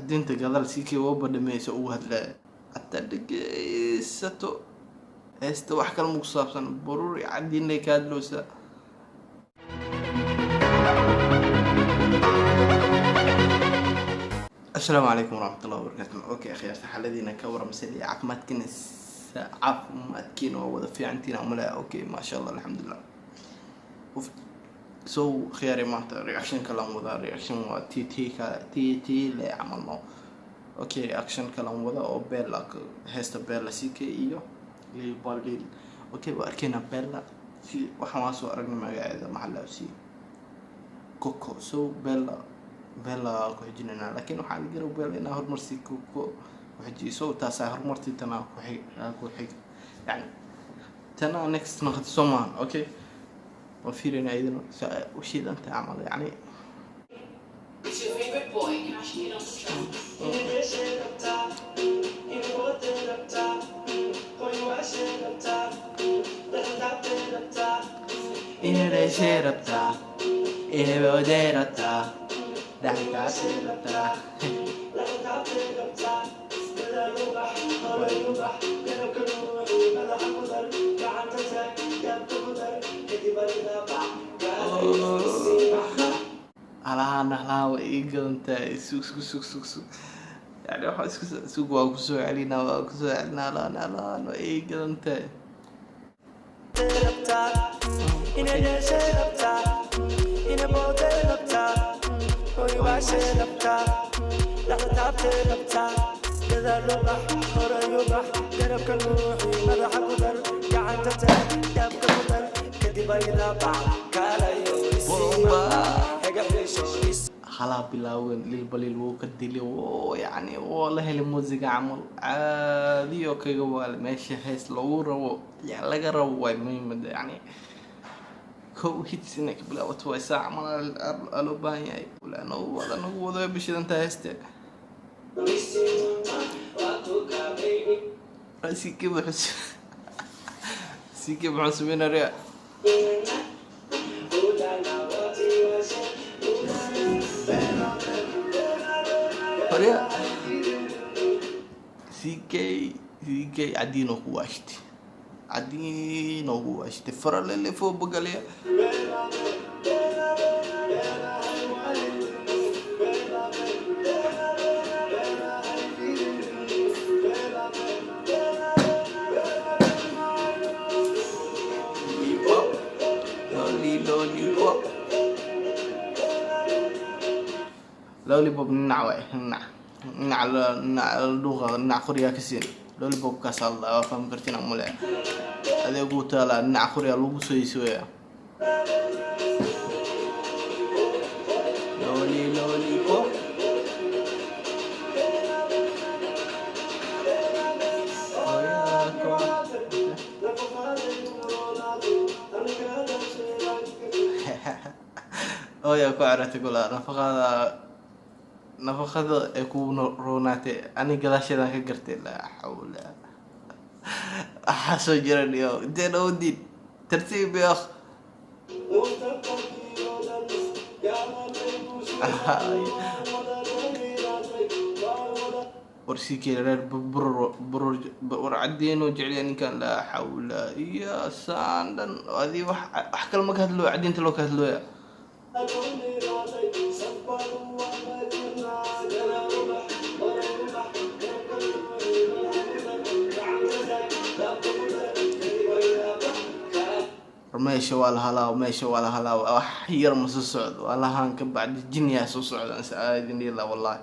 Cadiinta gadaal CK waba dhameysa ugu hadlaya. Hataa dhegeysato heesta, wax kale ma ku saabsan, Baruur iyo Cadiinlay ka hadloosaa. Asalaamu calaykum waraxmatullahi wabarakaatu. Okay, akhyaarta, xaaladiina ka waramsan iyo caafimaadkiina? Caafimaadkiina waa wada fiicantiina umalaya. Okay, maasha Allah, alxamdulilah. So khiyaari, maanta reaction kalaan wadaa. Reaction waa t t ka t t le camal, no? Okay, reaction kalaan wada oo Bella, heesta Bella, CK iyo Lil Balil. Okay, waa arkeynaa Bella. Si waxaan waa soo aragnay magaceeda, maxaa la si Coco. So Bella, Bella ku xijinaynaa, laakiin waxaa laga raba Bella inaa horumarsi Coco ku xijiyo. So taasaa horumartii, tanaa ku xig, ku xig, yani tanaa next noqota, soo maahan? Okay, waan fiirinaa iyadana sa u shiidantahay camal yani. It's your favorite boy, Cash Kid on the track. Inay dhashay rabtaa, inay booday rabtaa, dhaxalkaasay rabtaa. Halahaan, halahaan way ii gadan tahay. Sug, sug, sug, sug, sug, yani waxaa isku sug, waa kusoo celinaa, waa kusoo celinaa. Halahaan, halahaan way ii gadan tahay. Bomba halaa bilaawen. Lil Balil wuu ka dilay oo yani waa la helay muusiga camal caadiyo kaga waale. Meesha hees lagu rabo ya laga rabo waay muhiimada, yani kow hits inay ka bilaabato waay. Saa camal aa loo baahan yahay. Walaa nagu wada, nagu wado, way bishidantaa heeste. CK muxuu, CK muxuu sameynaya? Horya CK, CK cadiinoo ku waashtay, cadiinoo ku waashtay, faralele foobagalya. Lollipop, lolly, lollipop, lollipop. Ninac waay, ninac, ninac, ninac dhuuqa, ninac qoryaa ka siin. Lollipopkaas alla waa fahmi kartiin amule adeegu taala, ninac qoryaa lagu soo iisooya. Lolly, lollipop. Hooyaa ku caratay kula nafaqada, nafaqada ay kugu roonaatay. Ani gadaasheedaan ka gartay. Laa xawla, waxaa soo jiran iyo intee dhawadin tartiib yo. War CK reer burur, burur, war cadiinoo jeceliya ninkan. Laa xawla, iyo saan dhan adii wax, wax kale ma ka hadlooya, cadiinta loo ka hadlooya. War meesha waa la halaaw, meesha waa la halaaw. Wax yar ma soo socdo, waa lahaan ka bacdi jinniyaa soo socda aadin dhihi lahaa. Wallahi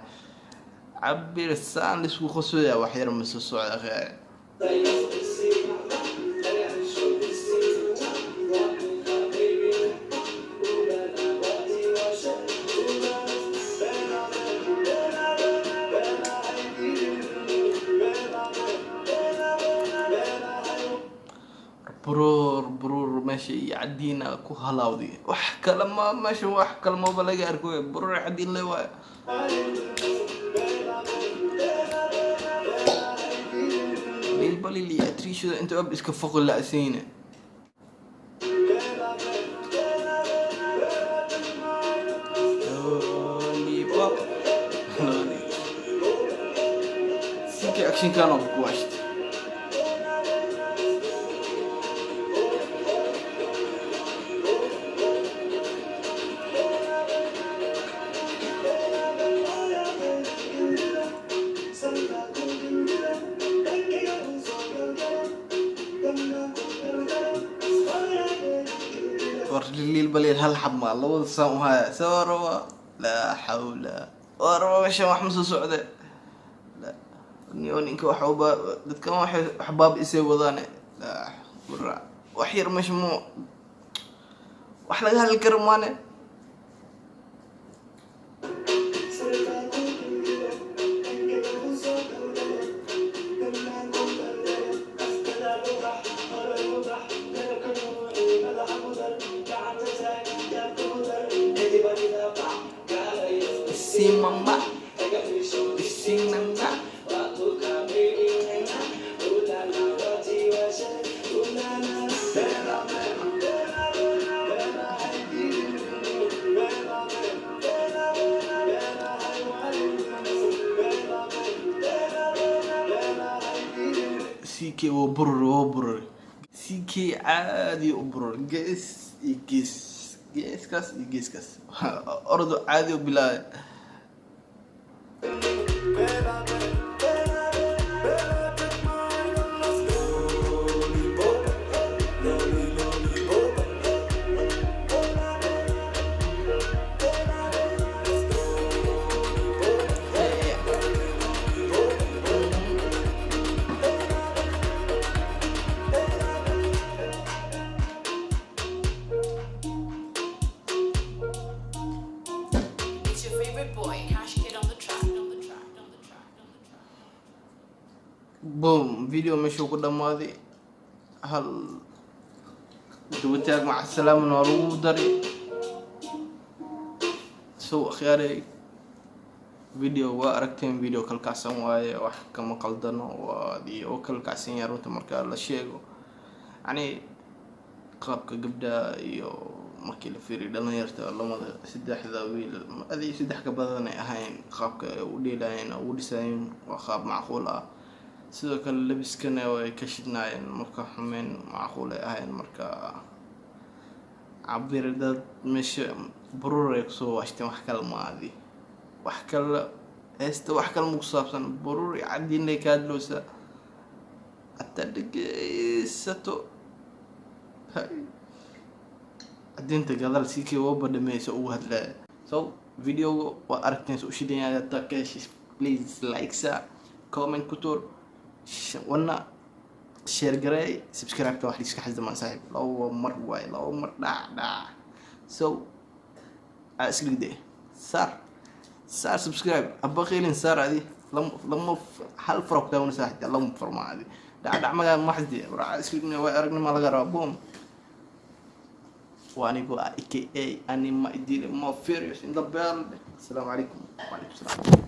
cabir saan laisku qosooya, wax yar ma soo socdo, akhiyaare. Buruur, buruur meesha iyo cadiina ku halaawday. Wax kale ma meesha, wax kale maba laga arko, buruur cadiin le waayo. Lil Balil iyo atriishada inta ab iska foqi la'siina. Lollipop, lolly. Reactionkan oo kuwaashta. War Lil Baliil hal xab maa labada saan u haya soo raba. Laa xawla, waa raba meeshan wax ma soo socde. Niyo ninka waxuba dadkan waxay waxbaab isay wadaane. Laa wara, wax yar meesha mu wax laga hadli karo maane. Isii mama, isii nana. CK waa burur, waa burur. CK caadi u burur, gees iyo gees, geeskaas iyo geeskaas ordo caadi u bilaabay. It's your favorite boy, Cash Kid on the track, on the track, on the track, on the track. Boom, video meeshuu ku dhammaaday. Hal dubataag maca salaamana waa lagu daray. So akhyaaray, video waa aragteen, video kalkacsan waaye, wax kama qaldano, waa oo kalkacsan yahay runta marka la sheego. Yani qaabka gabdhaha iyo markii la fiiriyo dhalinyarta, lamada saddexda wiil adi saddex ka badan ay ahayn, qaabka ay u dheelayeen oo u dhisayeen waa qaab macquul ah. Sidoo kale labiskana way ka shidnaayeen, marka xumeen macquul ay ahayn. Marka cabir dad meesha baruur ay kusoo waashteen, wax kale maadi, wax kale heesta wax kale ma ku saabsan. Baruur iyo cadiinay ka hadloosa hataa dhegeysato. Hay, cadiinta gadaal sikii waba dhameysa ugu hadlaya. So videoga waa aragteen u shidan yahay. Hataa ka heshay, please like sa, comment ku tuur, wana share gareey, subscribe-ka wax liiska xasdamaan saaxiib. Laba mar waaye, laba mar dhac dhac. So aa isligde, saar saar subscribe, haba qeylin, saar adi lama lama hal far ku taagan saaxiib, lama far ma adi dhac dhac magaa ma xasdi war isligna waa aragnima laga rabaa. Boom, waa anigoo ah aka anima idile mo furious in the bell. Asalaamu calaykum. Wacalaykum salaam.